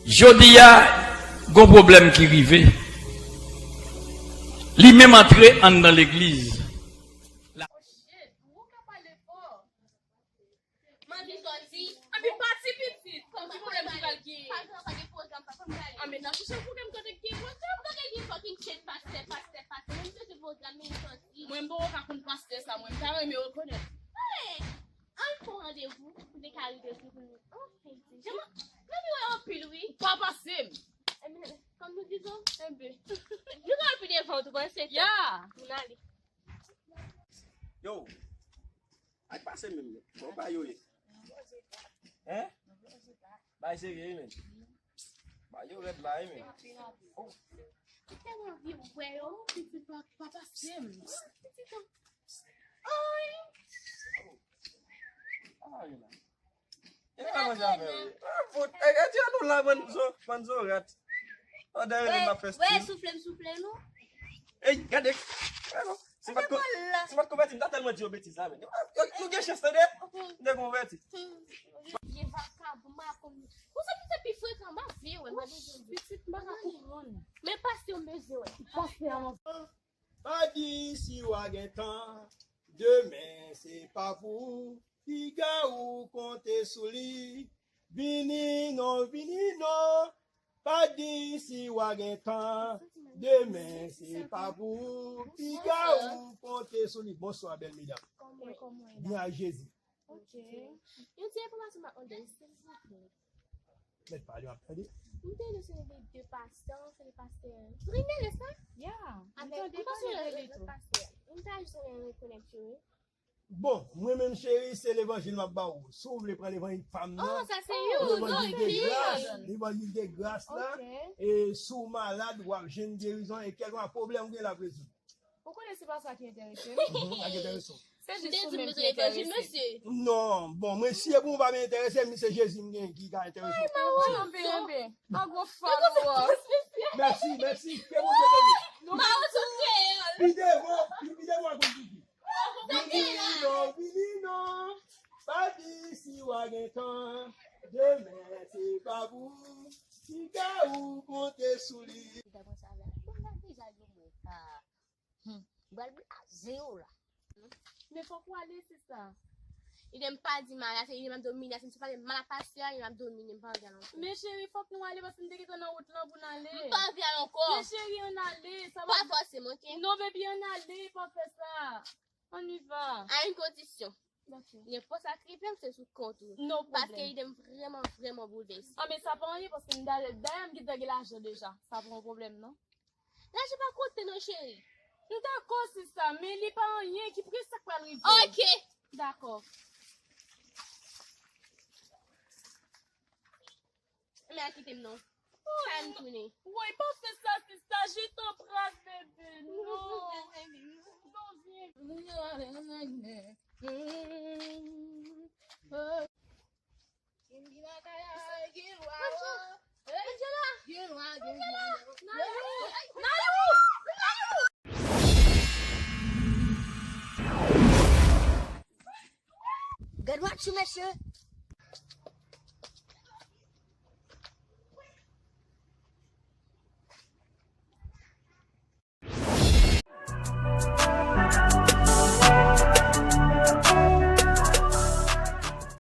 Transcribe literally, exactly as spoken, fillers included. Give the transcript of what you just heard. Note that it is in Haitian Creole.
Jodi a, gon pwoblèm ki rive. Li menm antre anndan legliz. Oh shit, ou ka pale fò. M anvi sòti. Anpi pati pitit. Ki pwoblèm ki pral genyen? Pastè pa gen pwogram, papa m prale. Anben n ap chèche pwogram kote ki gen pwogram. Kote gen fucking shit, pastè, pastè, pastè. Menm chèche pwogram, men sòti. Mwen m poko ka konn pastè sa, mwen m ta renmen rekonèt. Hey! Ann pran randevou pou n te ka rive sou pou nou. Oh, Fenty. Jan m, m anvi wè anpil, wi. Pa pase m. Enben, kòm nou di sa, enben. Nou ka al pi devan, ou panse? Ya. Moun ale. Yo, ak pase menm, men. Bon, ba yo ye. Hein? Bay serye, wi, men. Ba yo rèd la, wi, men. Oh. Ou tèlman anvi wè yo. Pitit pa, pa pase m. Pitit an. Ay. Ay, la. E pa manje avè w. Ah, fout. E, e, di nou la, bann zo, bann zo rat. Pandan yo, m ap fè stil. Wè, soufle m, soufle nou. Ey, gade. Wè, non. Si m pa t ko-, si m pa t konvèti, m ta tèlman di yo betiz la, men. Yo, yo, nou gen chans, tande. M te konvèti. Vye vakabon, makon. Konsa pitit pi frekan, m ap vye wè, m ap vye wè. Pitit m pa ka konprann. Men pastè m bezwen wè. Pastè a, non. Pa di si w a gen tan, demen se pa pou ou, piga ou konte sou li. Vini non, vini non, pa di si w a gen tan, demen se pa pou ou, piga ou konte sou li. Bonswa, bèl medam. Kòman w ye? Byen ak Jezi. Ok. Yon ti enfòmasyon m ap mande w, silvouplè. Mèt pale, m ap tande. M te tande se de pastè, se de pastè Trinel, nèspa? Ya. Avèk, m konn se yon lòt pastè. M ta jis renmen rekonèt yo, wi. Bon, mwen menm cheri, se levanjil m ap ba ou. Si w vle pran levanjil pa m nan, oh, sa se you, levanjil de gras, levanjil de gras la. Ok. E si w malad, w ap jwenn gerizon e kèlkeswa pwoblèm ou gen l ap rezoud. Ou konnen se pa sa ki enterese m. Mhm, sa ki enterese w. Se jis ou menm ki enterese m. Non, bon, mwen si e pou mwen pa enterese m, se Jezi m gen ki ka enterese w. Ay, mawo. Anben, anben. An gwo fòlwa. Mèsi, mèsi. Ke Bondye beni. Mawo sou kreyòl. Pi devan, pi, pi devan, pi devan. Vini non, vini non. Pa di si w a gen tan. Demen se pa pou ou. Piga ou konte sou li. Bon, la deja yo mwen. Ah. Hmm. M pral blaze yo la. Men fòk w ale, sista. Ide m pa di m ale, se ide m ap domine, se m sou pale mal a pastè a, ide m ap domine, m pa anvi al ankò. Men cheri, fòk nou ale, paske m te gentan nan wout lan pou n ale. M pa anvi al ankò. Men cheri, ann ale, sa pa. Pa fòse m, ok? Non, baby, ann ale, pa fè sa. On y va. A yon kondisyon. Ok. Nenpòt sa k rive m, se sou kont ou. No pwoblèm. Paske ide m vrèman, vrèman boulvèse. Ah, men sa pa anyen, paske m dayè, dayè m gentan gen lajan deja. Sa pa yon pwoblèm, non. Lajan pa konte non, cheri. M dakò, sista, men li pa anyen. Ki prese sa k pral rive? Ok. Dakò. Men al kite m non. Kay m tounen. Woy, pa fè sa, sista, je t'embrasse, bebe. Non. Non, vyen. Gad match ou, mesye.